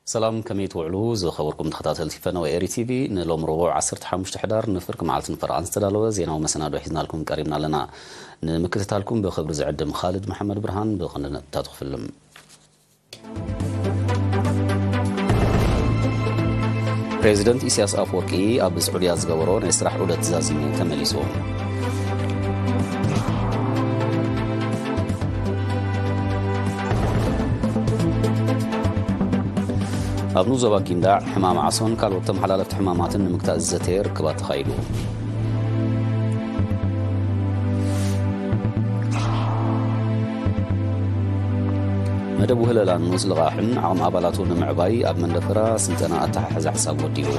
ሰላም፣ ከመይ ትውዕሉ ዝኸበርኩም ተኸታተልቲ ፈነወ ኤሪ ቲቪ? ንሎም ረቡዕ ዓሰርተ ሓሙሽተ ሕዳር ንፍርቂ መዓልትን ፈረቓን ዝተዳለወ ዜናዊ መሰናዶ ሒዝናልኩም ቀሪብና ኣለና። ንምክትታልኩም ብኽብሪ ዝዕድም ኻልድ መሓመድ ብርሃን። ብቕንድነታቱ ክፍልም። ፕሬዚደንት ኢሳያስ ኣፈወርቂ ኣብ ስዑድያ ዝገበሮ ናይ ስራሕ ዑደት ዛዚሙ ተመሊሱ። ኣብ ንዞባ ጊንዳዕ ሕማም ዓሶን ካልኦት ተመሓላለፍቲ ሕማማትን ንምግታእ ዝዘተየ ርክባት ተኻይዱ። መደብ ውህለላን ምዝልቓሕን ዓቕሚ ኣባላቱ ንምዕባይ ኣብ መንደፈራ ስልጠና ኣተሓሕዛ ሓሳብ ወዲቡ።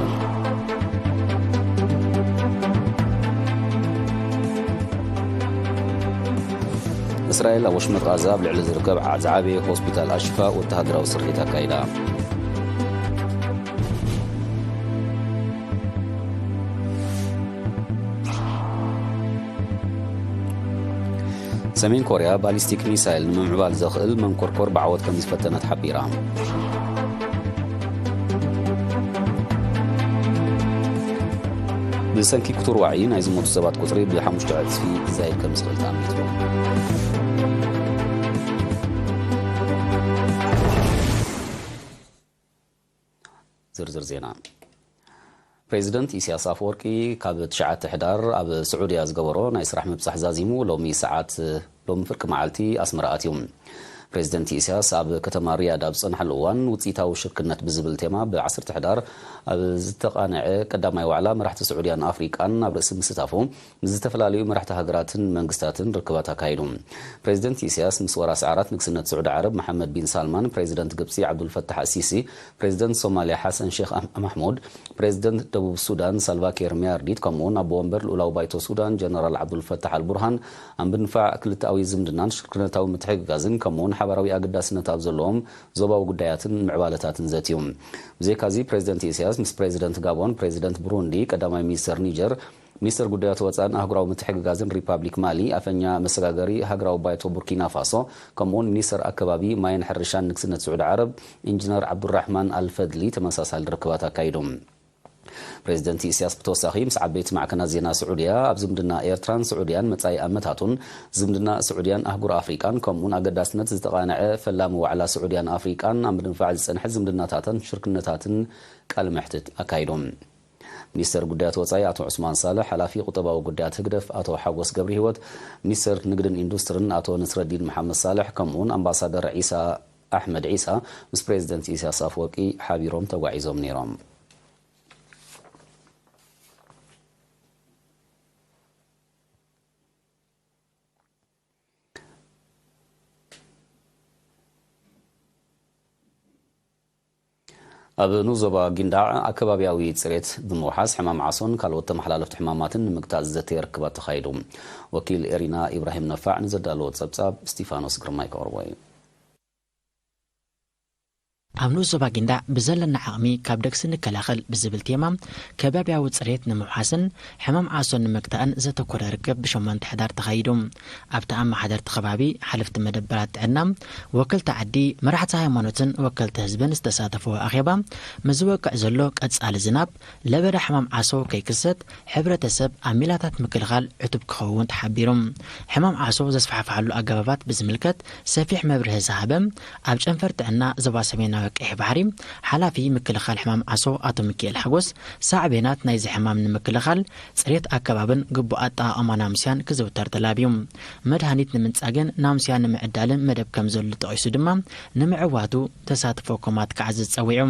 እስራኤል ኣብ ወሽመጥ ቓዛ ኣብ ልዕሊ ዝርከብ ዓ-፣ ዝዓበየ ሆስፒታል ኣሽፋ ወተሃደራዊ ስርሒት ኣካይዳ። ሰሜን ኮርያ ባሊስቲክ ሚሳይል ንምምዕባል ዘኽእል መንኮርኮር ብዓወት ከም ዝፈተነት ሓቢራ። ብሰንኪ ክቱር ዋዒ ናይ ዝሞቱ ሰባት ቁጽሪ ብሓሙሽተ ዕጽፊ ክዛይድ ከም ዝኽእል ተኣሚቱ። ዝርዝር ዜና። ፕሬዚደንት ኢሳያስ ኣፈወርቂ ካብ ትሽዓተ ሕዳር ኣብ ስዑድያ ዝገበሮ ናይ ስራሕ ምብጻሕ ዛዚሙ ሎሚ ሰዓት፣ ሎሚ ፍርቂ መዓልቲ ኣስመራ ኣትዩ። ፕሬዚደንት ኢሳያስ ኣብ ከተማ ሪያድ ኣብ ዝጸንሓሉ እዋን፣ ውጽኢታዊ ሽርክነት ብዝብል ቴማ ብ ዓሰርተ ሕዳር ኣብ ዝተቓንዐ ቀዳማይ ዋዕላ መራሕቲ ስዑድያን ኣፍሪቃን ኣብ ርእሲ ምስታፉ፣ ምስ ዝተፈላለዩ መራሕቲ ሃገራትን መንግስታትን ርክባት ኣካይዱ። ፕሬዚደንት ኢሳያስ ምስ ወራሲ ዓራት ንግስነት ስዑዲ ዓረብ መሓመድ ቢን ሳልማን፣ ፕሬዚደንት ግብጺ ዓብዱልፈታሕ ኣሲሲ፣ ፕሬዚደንት ሶማልያ ሓሰን ሼክ ኣህ-፣ ማሕሙድ፣ ፕሬዚደንት ደቡብ ሱዳን ሳልቫኪር ሚያርዲት፣ ከምኡውን ኣቦ ወንበር ልኡላዊ ባይቶ ሱዳን ጀነራል ዓብዱልፈታሕ ኣልቡርሃን ኣብ ምድንፋዕ ክልተኣዊ ዝምድናን ሽርክነታዊ ምትሕግጋዝን፣ ከምኡውን ሓባራዊ ኣገዳስነት ኣብ ዘለዎም ዞባዊ ጉዳያትን ምዕባለታትን ዘትዩ። ብዘይካዚ፣ ፕሬዚደንት ኢሳያስ ምስ ፕሬዚደንት ጋቦን፣ ፕሬዚደንት ብሩንዲ፣ ቀዳማይ ሚኒስተር ኒጀር፣ ሚኒስተር ጉዳያት ወጻእን ኣህጉራዊ ምትሕግጋዝን ሪፓብሊክ ማሊ፣ ኣፈኛ መሰጋገሪ ሃገራዊ ባይቶ ቡርኪና ፋሶ፣ ከምኡውን ሚኒስተር ኣከባቢ፣ ማይን ሕርሻን ንግስነት ስዑዲ ዓረብ ኢንጂነር ዓብዱራሕማን ኣልፈድሊ ተመሳሳሊ ርክባት ኣካይዶም። ፕሬዚደንት ኢሳያስ ብተወሳኺ ምስ ዓበይቲ ማዕከናት ዜና ስዑድያ ኣብ ዝምድና ኤርትራን ስዑድያን መጻኢ ኣመታቱን ዝምድና ስዑድያን ኣህጉር ኣፍሪቃን ከምኡውን ኣገዳስነት ዝተቓንዐ ፈላሚ ዋዕላ ስዑድያን ኣፍሪቃን ኣብ ምድንፋዕ ዝጸንሐ ዝምድናታትን ሽርክነታትን ቃለ መሕትት ኣካይዶም። ሚኒስተር ጉዳያት ወጻኢ ኣቶ ዑስማን ሳልሕ፣ ሓላፊ ቁጠባዊ ጉዳያት ህግደፍ ኣቶ ሓጎስ ገብረ ህይወት፣ ሚኒስተር ንግድን ኢንዱስትርን ኣቶ ነስረዲን መሓመድ ሳልሕ፣ ከምኡውን ኣምባሳደር ዒሳ ኣሕመድ ዒሳ ምስ ፕሬዚደንት ኢሳያስ ኣፈወርቂ ሓቢሮም ተጓዒዞም ነይሮም። ኣብ ንዞባ ጊንዳዕ ኣከባብያዊ ጽሬት ብምውሓስ ሕማም ዓሶን ካልኦት ተመሓላለፍቲ ሕማማትን ንምግታእ ዝዘተየ ርክባት ተኻይዱ። ወኪል ኤሪና ኢብራሂም ነፋዕ ንዘዳለዎ ጸብጻብ ስቲፋኖስ ግርማይ ከቕርቦ እዩ። ኣብ ንኡስ ዞባ ጊንዳዕ ብዘለና ዓቕሚ ካብ ደግሲ ንከላኸል ብዝብል ቴማ፣ ከባብያዊ ጽሬት ንምውሓስን ሕማም ዓሶ ንምግታእን ዘተኮረ ርክብ ብሸሞንተ ሕዳር ተኻይዱ። ኣብቲ ኣመሓደርቲ ከባቢ፣ ሓለፍቲ መደበራት ጥዕና፣ ወከልቲ ዓዲ፣ መራሕቲ ሃይማኖትን ወከልቲ ህዝብን ዝተሳተፍዎ ኣኼባ፣ ምስ ዝወቅዕ ዘሎ ቀጻሊ ዝናብ፣ ለበዳ ሕማም ዓሶ ከይክሰት ሕብረተሰብ ኣብ ሜላታት ምክልኻል ዕቱብ ክኸውን ተሓቢሩ። ሕማም ዓሶ ዘስፋሕፍሓሉ ኣገባባት ብዝምልከት ሰፊሕ መብርሂ ዝሃበ ኣብ ጨንፈር ጥዕና ዞባ ሰሜናዊ ቀይሕ ባሕሪ ሓላፊ ምክልኻል ሕማም ዓሶ ኣቶ ሚካኤል ሓጎስ፣ ሳዕቤናት ናይዚ ሕማም ንምክልኻል ጽሬት ኣከባብን ግቡእ ኣጠቓቕማ ናምስያን ክዝውተር ተላብዩ። መድሃኒት ንምንጻግን ናምስያ ንምዕዳልን መደብ ከም ዘሎ ጠቒሱ ድማ፣ ንምዕዋቱ ተሳትፎ ኮማት ክዓዝዝ ጸዊዑ።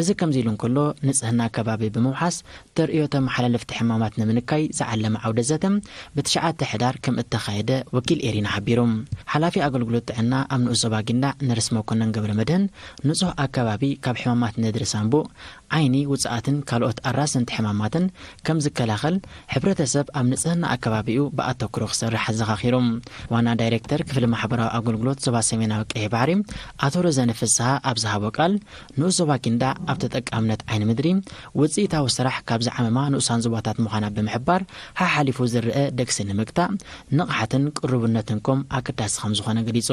እዚ ከምዚ ኢሉ እንከሎ፣ ንጽህና ከባቢ ብምውሓስ ተርእዮ ተመሓላለፍቲ ሕማማት ንምንካይ ዝዓለመ ዓውደ ዘተ ብትሽዓተ ሕዳር ከም እተኻየደ ወኪል ኤሪና ሓቢሩ። ሓላፊ ኣገልግሎት ጥዕና ኣብ ንኡስ ዞባ ጊንዳዕ ነርስ መኮነን ገብረ መድህን፣ ንጹህ ኣከባቢ ካብ ሕማማት ነድሪ ሳንቡእ፣ ዓይኒ፣ ውጽኣትን ካልኦት ኣራሰንቲ ሕማማትን ከም ዝከላኸል፣ ሕብረተሰብ ኣብ ንጽህና ኣከባቢኡ ብኣተኩሮ ክሰርሕ ኣዘኻኺሩ። ዋና ዳይሬክተር ክፍሊ ማሕበራዊ ኣገልግሎት ዞባ ሰሜናዊ ቀይሕ ባሕሪ ኣቶ ረዘነ ፍስሃ ኣብ ዝሃቦ ቃል፣ ንኡስ ዞባ ጊንዳዕ ኣብ ተጠቃምነት ዓይኒ ምድሪ ውጽኢታዊ ስራሕ ካብ ዝዓመማ ንኡሳን ዞባታት ምዃና ብምሕባር፣ ሓሓሊፉ ዝረኣ ደግሲ ንምግታእ ንቕሓትን ቅሩብነትን ኮም ኣገዳሲ ከም ዝኾነ ገሊጹ።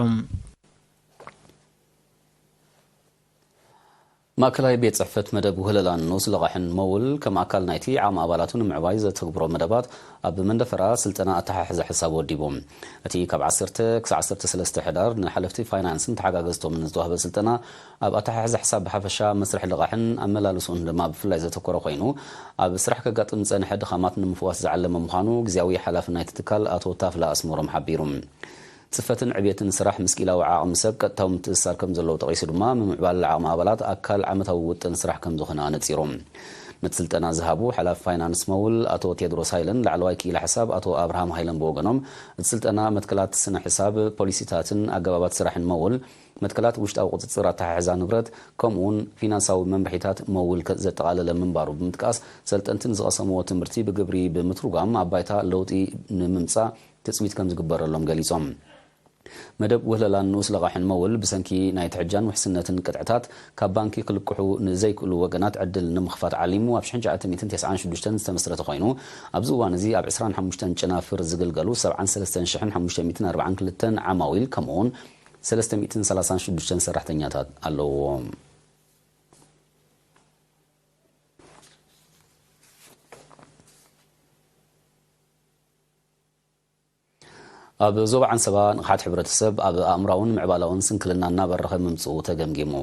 ማእከላይ ቤት ጽሕፈት መደብ ውህለላን ንኡስ ለቓሕን መውል ከም ኣካል ናይቲ ዓቕሚ ኣባላቱ ንምዕባይ ዘተግብሮ መደባት ኣብ መንደፈራ ስልጠና ኣተሓሕዛ ሕሳብ ወዲቡ። እቲ ካብ ዓሰርተ ክሳብ ዓሰርተ ሰለስተ ሕዳር ንሓለፍቲ ፋይናንስን ተሓጋገዝቶምን ዝተዋህበ ስልጠና ኣብ ኣተሓሕዛ ሕሳብ ብሓፈሻ መስርሕ ለቓሕን ኣመላልስኡን ድማ ብፍላይ ዘተኮረ ኮይኑ፣ ኣብ ስራሕ ከጋጥም ዝጸንሐ ድኻማት ንምፍዋስ ዝዓለመ ምዃኑ ግዜያዊ ሓላፊ ናይቲ ትካል ኣቶ ታፍላ ኣስመሮም ሓቢሩ። ጽፈትን ዕብየትን ስራሕ ምስ ክኢላዊ ዓቕሚ ሰብ ቀጥታዊ ምትእስሳር ከም ዘለዎ ጠቒሱ ድማ፣ ምምዕባል ዓቕሚ ኣባላት ኣካል ዓመታዊ ውጥን ስራሕ ከም ዝኾነ ኣነጺሩ። ነቲ ስልጠና ዝሃቡ ሓላፊ ፋይናንስ መውል ኣቶ ቴድሮስ ሃይለን ላዕለዋይ ክኢላ ሕሳብ ኣቶ ኣብርሃም ሃይለን ብወገኖም፣ እቲ ስልጠና መትከላት ስነ ሕሳብ፣ ፖሊሲታትን ኣገባባት ስራሕን መውል፣ መትከላት ውሽጣዊ ቁጽጽር ኣተሓሕዛ ንብረት፣ ከምኡውን ፊናንሳዊ መምርሒታት መውል ከ-፣ ዘጠቓለለ ምንባሩ ብምጥቃስ፣ ሰልጠንቲ ንዝቐሰምዎ ትምህርቲ ብግብሪ ብምትርጓም ኣብ ባይታ ለውጢ ንምምጻእ ትጽቢት ከም ዝግበረሎም ገሊጾም። መደብ ውህለላን ንኡስ ለቓሕን መውል ብሰንኪ ናይ ትሕጃን ውሕስነትን ቅጥዕታት ካብ ባንኪ ክልቅሑ ንዘይክእሉ ወገናት ዕድል ንምኽፋት ዓሊሙ ኣብ ሽሕን ትሽዓተ ሚእትን ተስዓን ሽዱሽተን ዝተመስረተ ኮይኑ፣ ኣብዚ እዋን እዚ ኣብ ዕስራን ሓሙሽተን ጨናፍር ዝግልገሉ ሰብዓን ሰለስተን ሽሕን ሓሙሽተ ሚእትን ኣርባዓን ክልተን ዓማዊል ከምኡውን ሰለስተ ሚእትን ሰላሳን ሽዱሽተን ሰራሕተኛታት ኣለውዎ። ኣብ ዞባ ዓንሰባ ንቕሓት ሕብረተሰብ ኣብ ኣእምራውን ምዕባላውን ስንክልና እናበረኸ ምምፅኡ ተገምጊሙ።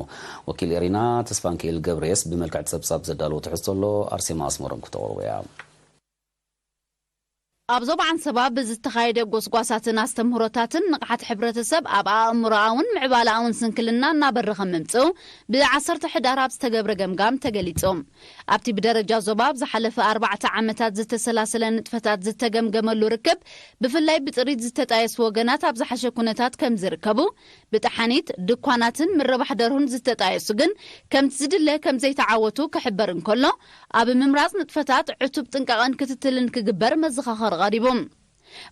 ወኪል ኤሪና ተስፋንክኤል ገብርየስ ብመልክዕ ጸብጻብ ዘዳለዎ ትሕዝቶ ኣሎ፣ ኣርሴማ ኣስመሮም ክተቕርቦ እያ። ኣብ ዞባ ዓንሰባ ብዝተኻየደ ጎስጓሳትን ኣስተምህሮታትን ንቕሓት ሕብረተሰብ ኣብ ኣእምሮኣውን ምዕባላኣውን ስንክልና እናበረኸ ምምፅኡ ብ ዓሰርተ ሕዳር ኣብ ዝተገብረ ገምጋም ተገሊጹ። ኣብቲ ብደረጃ ዞባ ኣብ ዝሓለፈ ኣርባዕተ ዓመታት ዝተሰላሰለ ንጥፈታት ዝተገምገመሉ ርክብ፣ ብፍላይ ብጥሪት ዝተጣየሱ ወገናት ኣብ ዝሓሸ ኩነታት ከም ዝርከቡ፣ ብጠሓኒት፣ ድኳናትን ምርባሕ ደርሁን ዝተጣየሱ ግን ከምቲ ዝድለ ከም ዘይተዓወቱ ክሕበር እንከሎ፣ ኣብ ምምራጽ ንጥፈታት ዕቱብ ጥንቃቐን ክትትልን ክግበር መዘኻኸሪ ቀሪቡ።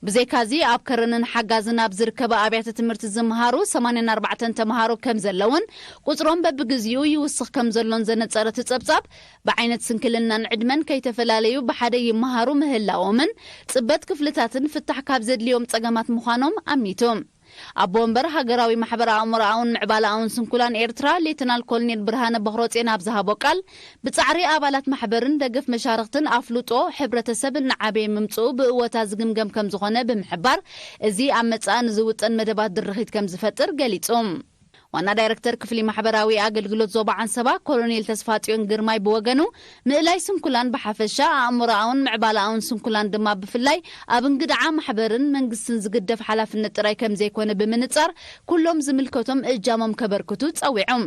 ብዘይካዚ፣ ኣብ ከረንን ሓጋዝን ኣብ ዝርከባ ኣብያተ ትምህርቲ ዝመሃሩ ሰማንያን ኣርባዕተን ተምሃሮ ከም ዘለውን፣ ቁጽሮም በብግዚኡ ይውስኽ ከም ዘሎን ዘነጸረ እቲ ጸብጻብ፣ ብዓይነት ስንክልናን ዕድመን ከይተፈላለዩ ብሓደ ይመሃሩ ምህላዎምን፣ ጽበት ክፍልታትን ፍታሕ ካብ ዘድልዮም ጸገማት ምዃኖም ኣሚቱ። ኣቦ ወንበር ሃገራዊ ማሕበር ኣእምሮኣውን ምዕባለኣውን ስንኩላን ኤርትራ፣ ሌተናል ኮሎኔል ብርሃነ በኽሮጼን ኣብ ዝሃቦ ቃል፣ ብጻዕሪ ኣባላት ማሕበርን ደገፍ መሻርኽትን ኣፍልጦ ሕብረተሰብ እናዓበየ ምምጽኡ ብእወታ ዝግምገም ከም ዝኾነ ብምሕባር፣ እዚ ኣብ መጻኢ ንዝውጠን መደባት ድርኺት ከም ዝፈጥር ገሊጹ። ዋና ዳይረክተር ክፍሊ ማሕበራዊ ኣገልግሎት ዞባ ዓንሰባ ኮሎኔል ተስፋጽዮን ግርማይ ብወገኑ፣ ምእላይ ስንኩላን ብሓፈሻ፣ ኣእምሮኣውን ምዕባለኣውን ስንኩላን ድማ ብፍላይ ኣብ እንግድዓ ማሕበርን መንግስትን ዝግደፍ ሓላፍነት ጥራይ ከም ዘይኮነ ብምንጻር፣ ኩሎም ዝምልከቶም እጃሞም ከበርክቱ ጸዊዖም።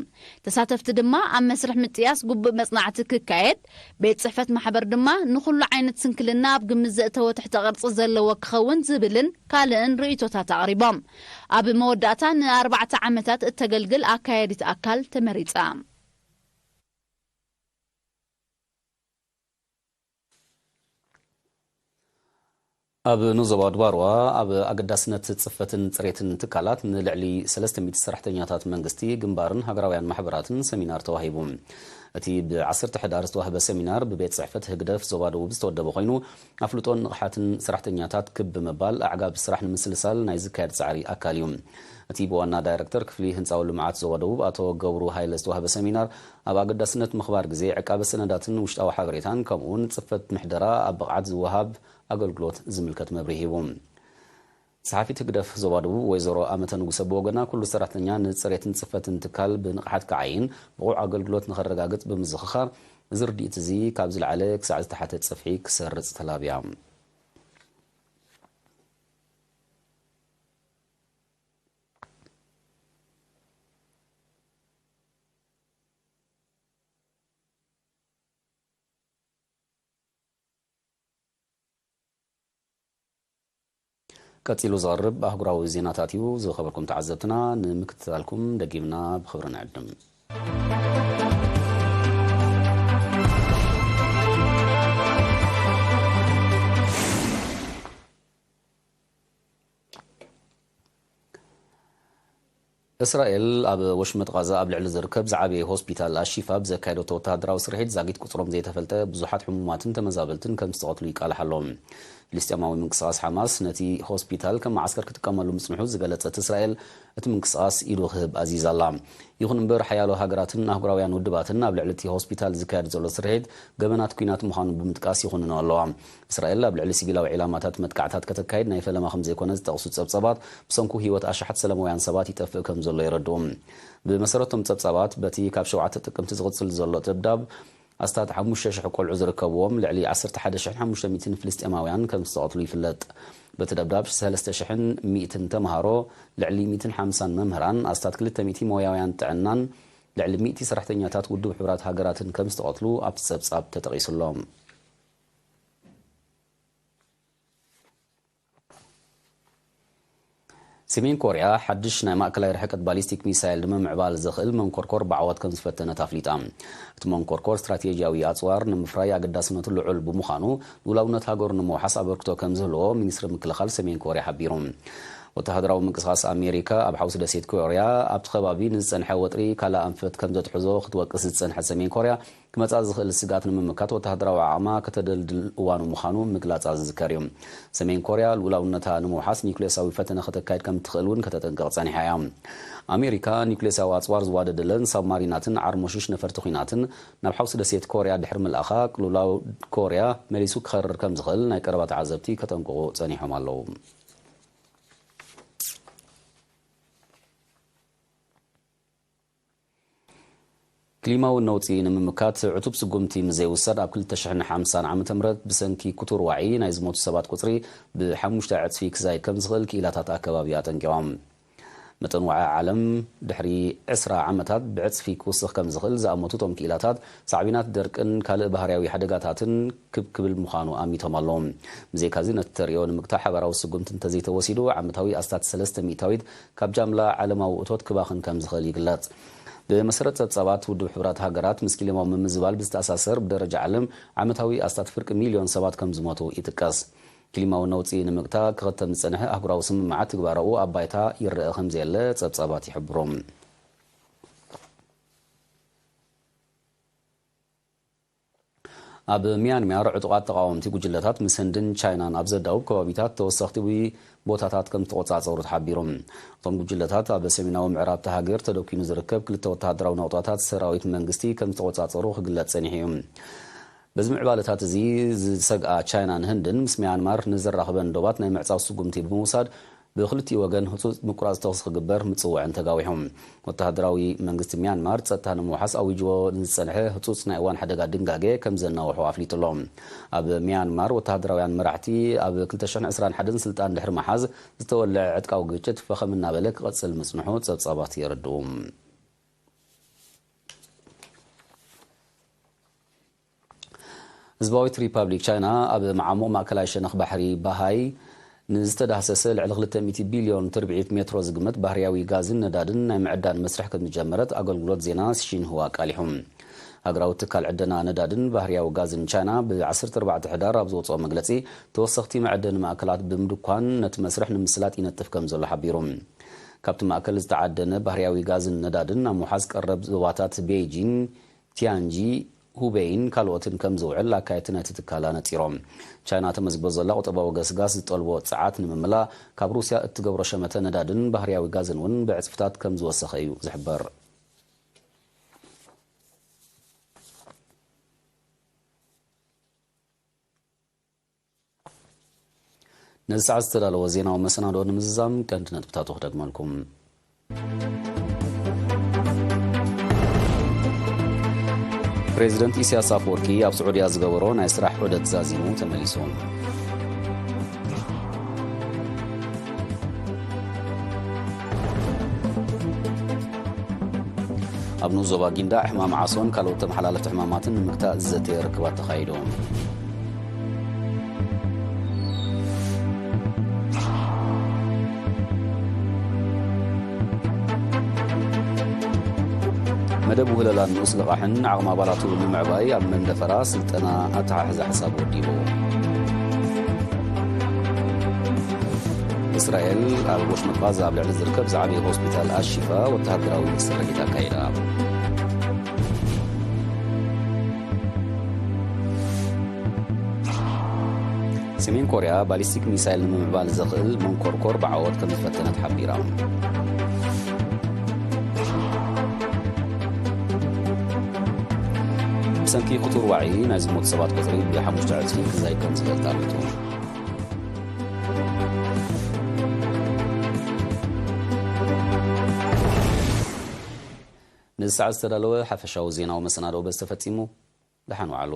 ተሳተፍቲ ድማ ኣብ መስርሕ ምጥያስ ግቡእ መጽናዕቲ ክካየድ፣ ቤት ጽሕፈት ማሕበር ድማ ንኹሉ ዓይነት ስንክልና ኣብ ግምት ዘእተወ ትሕተ ቅርጺ ዘለዎ ክኸውን ዝብልን ካልእን ርእይቶታት ኣቕሪቦም። ኣብ መወዳእታ ንኣርባዕተ ዓመታት እተገልግል ኣካያዲት ኣካል ተመሪጻ። ኣብ ኑዞባ ድባርዋ ኣብ ኣገዳስነት ጽፈትን ጽሬትን ትካላት ንልዕሊ ሰለስተ ሚእቲ ሰራሕተኛታት መንግስቲ፣ ግንባርን ሃገራውያን ማሕበራትን ሰሚናር ተዋሂቡ። እቲ ብ ዓሰርተ ሕዳር ዝተዋህበ ሰሚናር ብቤት ጽሕፈት ህግደፍ ዞባ ደቡብ ዝተወደበ ኮይኑ፣ ኣፍልጦን ንቕሓትን ሰራሕተኛታት ክብ ብምባል ኣዕጋብ ስራሕ ንምስልሳል ናይ ዝካየድ ጻዕሪ ኣካል እዩ። እቲ ብዋና ዳይረክተር ክፍሊ ህንጻዊ ልምዓት ዞባ ደቡብ ኣቶ ገብሩ ሃይለ ዝተዋህበ ሰሚናር፣ ኣብ ኣገዳስነት ምኽባር ግዜ፣ ዕቃበ ሰነዳትን ውሽጣዊ ሓበሬታን፣ ከምኡውን ጽፈት ምሕደራ ኣብ ብቕዓት ዝወሃብ ኣገልግሎት ዝምልከት መብርሂ ሂቡ። ጸሓፊት ህግደፍ ዞባ ደቡብ ወይዘሮ ኣመተ ንጉሰ ብወገና፣ ኩሉ ሰራሕተኛ ንጽሬትን ጽፈትን ትካል ብንቕሓት ክዓይን፣ ብቑዕ ኣገልግሎት ንኸረጋግጽ ብምዝኽኻር፣ እዚ ርድኢት እዚ ካብ ዝለዓለ ክሳዕ ዝተሓተ ጽፍሒ ክሰርጽ ተላብያ። ቀጺሉ ዝቐርብ ኣህጉራዊ ዜናታት እዩ። ዝኸበርኩም ተዓዘብትና፣ ንምክትታልኩም ደጊምና ብኽብሪ ንዕድም። እስራኤል ኣብ ወሽመጥ ቓዛ ኣብ ልዕሊ ዝርከብ ዝዓበየ ሆስፒታል ኣሺፋ ብዘካየደቶ ወተሃደራዊ ስርሒት፣ ዛጊት ቁጽሮም ዘይተፈልጠ ብዙሓት ሕሙማትን ተመዛበልትን ከም ዝተቐትሉ ይቃላሕ ኣሎ። ፍልስጤማዊ ምንቅስቓስ ሓማስ ነቲ ሆስፒታል ከም መዓስከር ክጥቀመሉ ምጽንሑ ዝገለጸት እስራኤል፣ እቲ ምንቅስቓስ ኢዱ ክህብ ኣዚዛ ኣላ። ይኹን እምበር፣ ሓያሎ ሃገራትን ኣህጉራውያን ውድባትን ኣብ ልዕሊ እቲ ሆስፒታል ዝካየድ ዘሎ ስርሒት ገበናት ኲናት ምዃኑ ብምጥቃስ ይኹንኖ ኣለዋ። እስራኤል ኣብ ልዕሊ ሲቪላዊ ዒላማታት መጥቃዕታት ከተካይድ ናይ ፈለማ ከም ዘይኮነ ዝጠቕሱ ጸብጸባት፣ ብሰንኩ ህይወት ኣሽሓት ሰላማውያን ሰባት ይጠፍእ ከም ዘሎ የረድኡ። ብመሰረቶም ጸብጸባት፣ በቲ ካብ ሸውዓተ ጥቅምቲ ዝቕጽል ዘሎ ደብዳብ፣ ኣስታት ሓሙሽተ ሽሕ ቆልዑ ዝርከብዎም ልዕሊ ዓሰርተ ሓደ ሽሕን ሓሙሽተ ሚእትን ፍልስጤማውያን ከም ዝተቐትሉ ይፍለጥ። በቲ ደብዳብ፣ ሰለስተ ሽሕን ሚእትን ተምሃሮ፣ ልዕሊ ሚእትን ሓምሳን መምህራን፣ ኣስታት ክልተ ሚእቲ ሞያውያን ጥዕናን ልዕሊ ሚእቲ ሰራሕተኛታት ውድብ ሕቡራት ሃገራትን ከም ዝተቐትሉ ኣብቲ ጸብጻብ ተጠቒሱሎም። ሰሜን ኮርያ ሓድሽ ናይ ማእከላይ ርሕቀት ባሊስቲክ ሚሳይል ንምምዕባል ዘኽእል መንኮርኮር ብዓወት ከም ዝፈተነት ኣፍሊጣ። እቲ መንኮርኮር ስትራቴጂያዊ ኣጽዋር ንምፍራይ ኣገዳስነቱ ልዑል ብምዃኑ፣ ልኡላውነት ሃገሩ ንምውሓስ ኣበርክቶ ከም ዝህልዎ ሚኒስትሪ ምክልኻል ሰሜን ኮርያ ሓቢሩ። ወተሃደራዊ ምንቅስቓስ ኣሜሪካ ኣብ ሓውሲ ደሴት ኮርያ ኣብቲ ከባቢ ንዝጸንሐ ወጥሪ ካልእ ኣንፈት ከም ዘትሕዞ ክትወቅስ ዝጸንሐት ሰሜን ኮርያ፣ ክመጻ ዝኽእል ስግኣት ንምምካት ወተሃደራዊ ዓቕማ ከተደልድል እዋኑ ምዃኑ ምግላጻ ዝዝከር እዩ። ሰሜን ኮርያ ልኡላውነታ ንምውሓስ ኒውክሌሳዊ ፈተነ ከተካይድ ከም እትኽእል እውን ከተጠንቅቕ ጸኒሓ እያ። ኣሜሪካ ኒውክሌሳዊ ኣጽዋር ዝዋደደለን ሳብማሪናትን ዓርሞሽሽ ነፈርቲ ኲናትን ናብ ሓውሲ ደሴት ኮርያ ድሕሪ ምልኣኻ፣ ልኡላው ኮርያ መሊሱ ክኸርር ከም ዝኽእል ናይ ቀረባ ተዓዘብቲ ከጠንቅቑ ጸኒሖም ኣለዉ። ክሊማዊ ነውጺ ንምምካት ዕቱብ ስጉምቲ ምስ ዘይውሰድ፣ ኣብ ክልተ ሽሕን ሓምሳን ዓመተ ምህረት ብሰንኪ ክቱር ዋዒ ናይ ዝሞቱ ሰባት ቁጽሪ ብሓሙሽተ ዕጽፊ ክዛይድ ከም ዝኽእል ክኢላታት ኣከባቢ ኣጠንቂቖም። መጠን ዋዒ ዓለም ድሕሪ ዕስራ ዓመታት ብዕጽፊ ክውስኽ ከም ዝኽእል ዝኣመቱ እቶም ክኢላታት፣ ሳዕቤናት ደርቅን ካልእ ባህርያዊ ሓደጋታትን ክብ ክብል ምዃኑ ኣሚቶም ኣለዉ። ብዘይካዚ፣ ነቲ ተርእዮ ንምግታእ ሓባራዊ ስጉምቲ እንተዘይተወሲዱ፣ ዓመታዊ ኣስታት ሰለስተ ሚእታዊት ካብ ጃምላ ዓለማዊ እቶት ክባኽን ከም ዝኽእል ይግለጽ። ብመሰረት ጸብጻባት ውድብ ሕቡራት ሃገራት፣ ምስ ክሊማዊ ምምዝባል ብዝተኣሳሰር፣ ብደረጃ ዓለም ዓመታዊ ኣስታት ፍርቂ ሚልዮን ሰባት ከም ዝሞቱ ይጥቀስ። ክሊማዊ ነውጺ ንምግታእ ክኸተም ዝጸንሐ ኣህጉራዊ ስምምዓት ትግባረኡ ኣብ ባይታ ይረአ ከም ዘየለ ጸብጻባት ይሕብሩ። ኣብ ሚያንማር፣ ዕጡቓት ተቓወምቲ ጉጅለታት ምስ ህንድን ቻይናን ኣብ ዘዳውብ ከባቢታት ተወሰኽቲ ቦታታት ከም ዝተቖጻጸሩ ተሓቢሩ። እቶም ጉጅለታት ኣብ ሰሜናዊ ምዕራብ እታ ሃገር ተደኲኑ ዝርከብ ክልተ ወተሃደራዊ ነቑጣታት ሰራዊት መንግስቲ ከም ዝተቖጻጸሩ ክግለጽ ጸኒሑ እዩ። በዚ ምዕባለታት እዚ ዝሰግኣ ቻይናን ህንድን፣ ምስ ሚያንማር ንዘራኽበን ዶባት ናይ ምዕጻው ስጉምቲ ብምውሳድ፣ ብክልቲኡ ወገን ህጹጽ ምቁራጽ ተኹሲ ክግበር ምጽውዐን ተጋዊሑ። ወተሃደራዊ መንግስቲ ሚያንማር፣ ጸጥታ ንምውሓስ ኣዊጅዎ ንዝጸንሐ ህጹጽ ናይ እዋን ሓደጋ ድንጋገ ከም ዘናውሖ ኣፍሊጡ ኣሎ። ኣብ ሚያንማር፣ ወተሃደራውያን መራሕቲ ኣብ ክልተ ሽሕን ዕስራን ሓደን ስልጣን ድሕሪ ምሓዝ ዝተወልዐ ዕጥቃዊ ግጭት ፈኸም እናበለ ክቐጽል ምጽንሑ ጸብጻባት የረድኡ። ህዝባዊት ሪፓብሊክ ቻይና ኣብ መዓሙቕ ማእከላይ ሸነኽ ባሕሪ ባሃይ ንዝተዳህሰሰ ልዕሊ ክልተ ሚእቲ ቢልዮን ትርብዒት ሜትሮ ዝግመት ባህርያዊ ጋዝን ነዳድን ናይ ምዕዳን መስርሕ ከም ዝጀመረት ኣገልግሎት ዜና ሺንሁዋ ኣቃሊሑ። ሃገራዊ ትካል ዕደና ነዳድን ባህርያዊ ጋዝን ቻይና ብ ዓሰርተ ኣርባዕተ ሕዳር ኣብ ዝወፅኦ መግለፂ፣ ተወሰኽቲ መዐደኒ ማእከላት ብምድኳን ነቲ መስርሕ ንምስላጥ ይነጥፍ ከም ዘሎ ሓቢሩ። ካብቲ ማእከል ዝተዓደነ ባህርያዊ ጋዝን ነዳድን ኣብ ምውሓዝ ቀረብ ዞባታት ቤይጂን፣ ቲያንጂ፣ ሁቤይን ካልኦትን ከም ዝውዕል ኣካየድቲ ናይቲ ትካል ኣነጺሮም። ቻይና ተመዝግቦ ዘላ ቁጠባዊ ገስጋስ ዝጠልቦ ጸዓት ንምምላእ፣ ካብ ሩስያ እትገብሮ ሸመተ ነዳድን ባህርያዊ ጋዝን እውን ብዕጽፍታት ከም ዝወሰኸ እዩ ዝሕበር። ነዚ ሰዓት ዝተዳለወ ዜናዊ መሰናድኦ ንምዝዛም ቀንዲ ነጥብታቱ ክደግመልኩም። ፕሬዚደንት ኢሳያስ ኣፈወርቂ ኣብ ስዑድያ ዝገበሮ ናይ ስራሕ ዑደት ዛዚሙ ተመሊሱ። ኣብ ንኡስ ዞባ ጊንዳዕ ሕማም ዓሶን ካልኦት ተመሓላለፍቲ ሕማማትን ንምግታእ ዝዘተየ ርክባት ተኻይዱ። መደብ ውህለላን ንኡስ ልቓሕን ዓቕሚ ኣባላቱ ንምዕባይ ኣብ መንደፈራ ስልጠና ኣተሓሕዛ ሓሳብ ወዲቡ። እስራኤል ኣብ ወሽመጥ ቓዛ ኣብ ልዕሊ ዝርከብ ዝዓበየ ሆስፒታል ኣሺፋ ወተሃደራዊ ስርሒት ኣካይዳ። ሰሜን ኮርያ ባሊስቲክ ሚሳይል ንምምዕባል ዘኽእል መንኮርኮር ብዓወት ከም ዝፈተነት ሓቢራ። ብሰንኪ ክቱር ዋዒ ናይ ዝሞቱ ሰባት ቁጽሪ ብሓሙሽተ ዕጽፊ ክዛይድ ከም ዝኽእል ተኣሚቱ። ነዚ ሰዓት ዝተዳለወ ሓፈሻዊ ዜናዊ መሰናድኦ በዚ ተፈጺሙ። ደሓን ዋዕሉ።